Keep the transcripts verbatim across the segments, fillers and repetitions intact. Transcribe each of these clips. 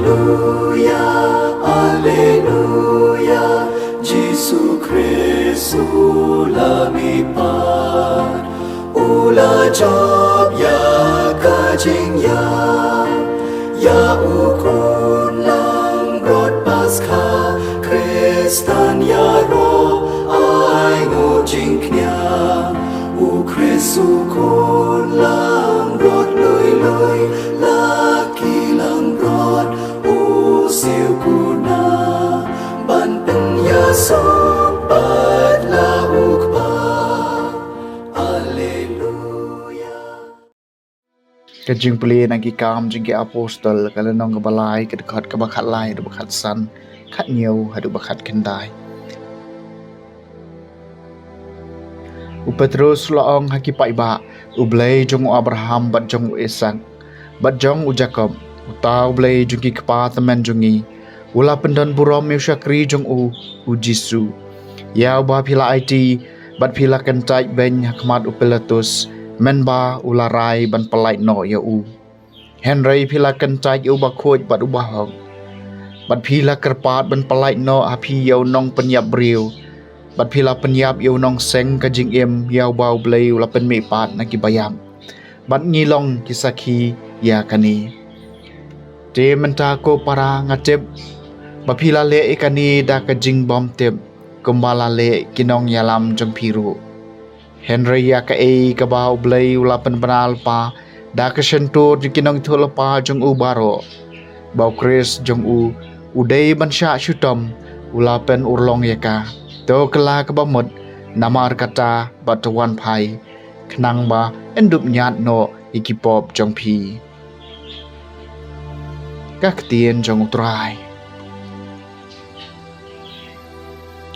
Alleluia, Alleluia, Jisu Khrist u la mihpat, u la jop ïa ka jingïap, ïa u khun langbrot Paskha, Khristan ïaroh ai nguh jingkñia, u Khrist u khun langbrot lui lui, la ki langbrot u siew kuna, ban pynïasuk bad la u Kpa. Alleluia. Ka jingpule na Ki Kam jong ki Apostol, ka lynnong kaba lai, ka dkhot kaba khatlai haduh ba khatsan, khathynñiew haduh ba khatkhyndai. U Petros u la ong ha ki paidbah, U Blei jong u Abraham bad jong u Isaak bad jong u Jakob, uta U Blei jong ki kpa tymmen jong ngi, u la pyndon burom ïa u shakri jong u, u Jisu, ïa uba phi la aiti bad phi la kyntait beiñ ha khmat u Pilatus, mynba u la rai ban pyllait noh ïa u. Hynrei phi la kyntait ïa uba khuid bad uba hok, bad phi la kyrpad ban pyllait noh ha phi ïa u nongpynïap briew, bad phi la pynïap ïa u nongseng ka jingim, ïa uba U Blei u la pynmihpat na kiba ïap, bad ngi long ki sakhi ïa kane. Te mynta ko para, nga tip ba phi la leh ïa kane da ka jingbymtip, kumba la leh ki nongïalam jong phi ruh. Hynrei ïa kaei kaba U Blei u la pynbna lypa da ka shyntur jong ki nongïathuhlypa jong u baroh, ba u Khrist jong u, u dei ban shah shitom, u la pynurlong ïa ka. To kylla kaba mut namar kata, bad to wan phai, khnang ba yn dup ñiad noh ïa ki pop jong phi. Ka ktien jong U Trai.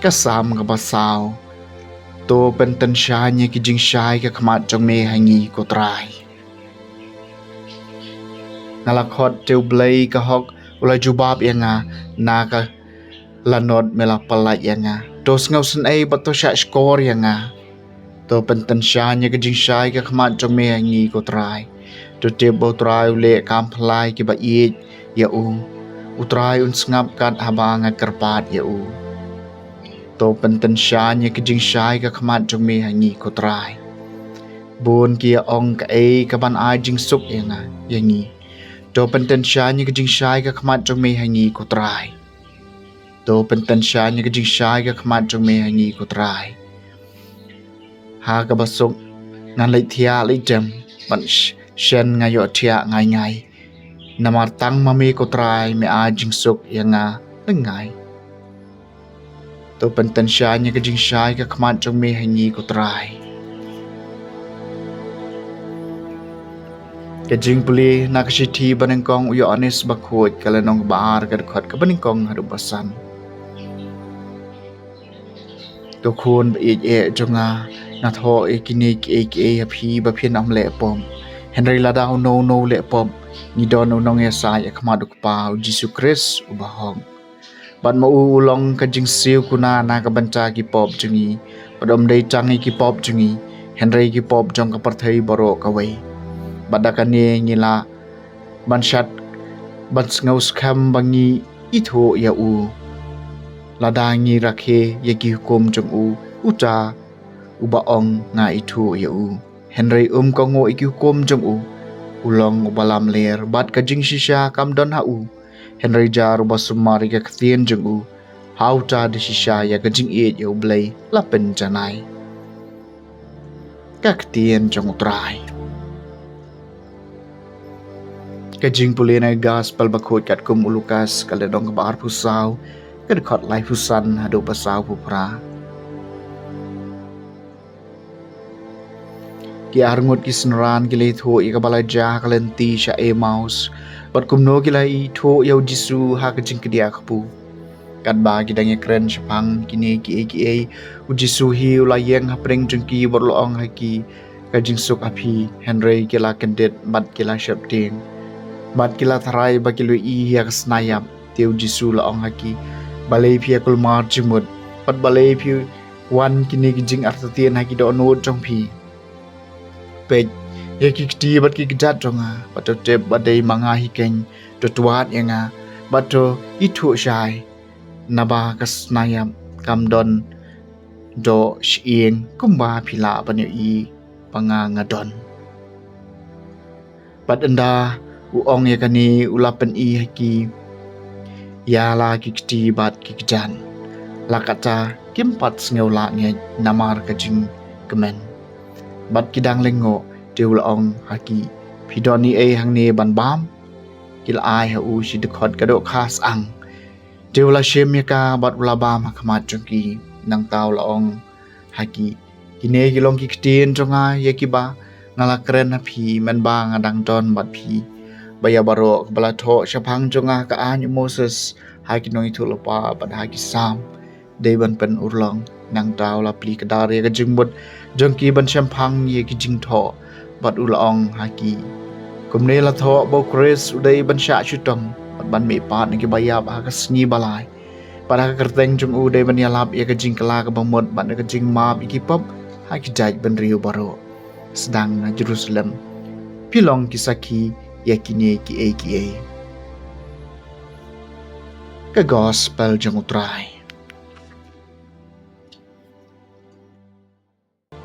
Ka Salm kaba saw. To pyntyngshaiñ ïa ki jingshai ka khmat jong me ha ngi, ko Trai. Nga la khot, te U Blei ka hok u la jubab ïa nga, na ka lanot me la pyllait ïa nga. To sngewsynei bad to shah shkor ïa nga. To pyntyngshaiñ ïa ka jingshai ka khmat jong me ha ngi, ko Trai. To tip ba U Trai u leh kam phylla ïa kiba ïeit ïa u. U Trai un sngap kat haba nga kyrpad ïa u. To pyntyngshaiñ ïa ka jingshai ka khmat jong me ha ngi, ko Trai. Bun ki ïa ong, kaei kaban ai jingsuk ïa nga, ïa ngi. To pyntyngshaiñ ïa ka jingshai ka khmat jong me ha ngi, ko Trai. To pyntyngshaiñ ïa ka jingshai ka khmat jong me ha ngi, ko Trai. Ha kaba suk ngan leit thiah leit dem, bad sh-, shen nga ïohthiah ngai ngai. Namar tang ma me, ko Trai, me ai jingsuk ïa nga lyngngai. To pyntyngshaiñ ïa ka jingshai ka khmat jong me ha ngi, ko Trai. Ka jingpule na ka shithi banyngkong u Ïoannis bakhuid, ka lynnong ba ar, ka dkhot kaba nyngkong haduh ba san. To khun ba ïeit eh jong nga, nga thoh ïa kine kiei kiei ha phi ba phin ym leh pop. Hynrei lada uno uno u leh pop, ngi don u nongïasaid ha khmat u Kpa, u Jisu Khrist uba hok. Bad ma u u long ka jingsiew kuna na ka bynta ki pop jong ngi, bad ym dei tang ïa ki pop jong ngi, hynrei ki pop jong ka pyrthei baroh kawei. Bad da kane ngi lah ban shad, ban sngewskhem ba ngi ithuh ïa u. Lada ngi rakhe ïa ki hukum jong u, uta uba ong nga ithuh ïa u, hynrei um kohnguh ïa ki hukum jong u, u long uba lamler, bad ka jingshisha kam don ha u. Hynrei jar uba sumar ïa ka ktien jong u, ha uta da shisha ïa ka jingïeit ïa U Blei la pynjanai. Ka ktien jong U Trai. Ka jingpule na ka Gospel bakhuid katkum u Lukas, ka lynnong kaba arphew saw, ka dkhot laiphew san haduh ba sawphew phra. Ki arngut ki synran ki la ïathuh ïa kaba la jia ha ka lynti sha Emmaus, bad kumno ki la ïathuh ïa u Jisu ha ka jingkdiah kpu. Katba ki dang ïakren shaphang kine kiei kiei, u Jisu hi u la ïeng hapdeng jong ki bad u la ong ha ki, ka jingsuk ha phi. Hynrei ki la kyndit bad ki la sheptieng, bad ki la tharai ba ki la ïohi ïa ka snaiap. Te u Jisu u la ong ha ki, balei phi ïa kulmar jingmut, bad balei phi wan kine ki jingartatien ha ki dohnud jong phi? Peit, ïa ki kti bad ki kjat jong nga, bad to tip ba dei ma nga hi keiñ, to twad ïa nga. Bad to ithuh shai, naba ka snayap kam don doh shyieng kumba phi lah ban ïohi ba nga nga don. Bad ynda u ong ïa kane u la pyni ha ki ïa la ki kti bad ki kjat. La katta kim pat sngew lah ngeit namar ka jingkmen. Bad ki dang lyngngoh te u la ong ha ki, phi don ei ei hangne ban bam? Ki la ai ha u shi dkhot ka dohkha syang. Te u la shim ïa ka bad u la bam ha khmat jong ki. Nangta u la ong ha ki, kine ki long ki ktien jong nga ïa kiba nga la kren ha phi mynba nga dang don bad phi, ba ïa baroh kaba la thoh shaphang jong nga ha ka aiñ u Moses, ha ki nongïathuhlypa bad ha ki Salm, dei ban pynurlong. Nangta u la plie kdar ïa ka jingmut jong ki ban shemphang ïa ki jingthoh bad u la ong ha ki, kumne la thoh ba u Khrist u dei ban shah shitom bad ban mihpat na kiba ïap ha ka sngi ba lai. Bad ha ka kyrteng jong u dei ban ïalap ïa ka jingkylla kaba mut bad ka jingmap ïa ki pop ha ki jaitbynriew baroh. Sdang na Jerusalem phi long ki sakhi ïa kine kiei kiei. Ka Gospel jong u Trai.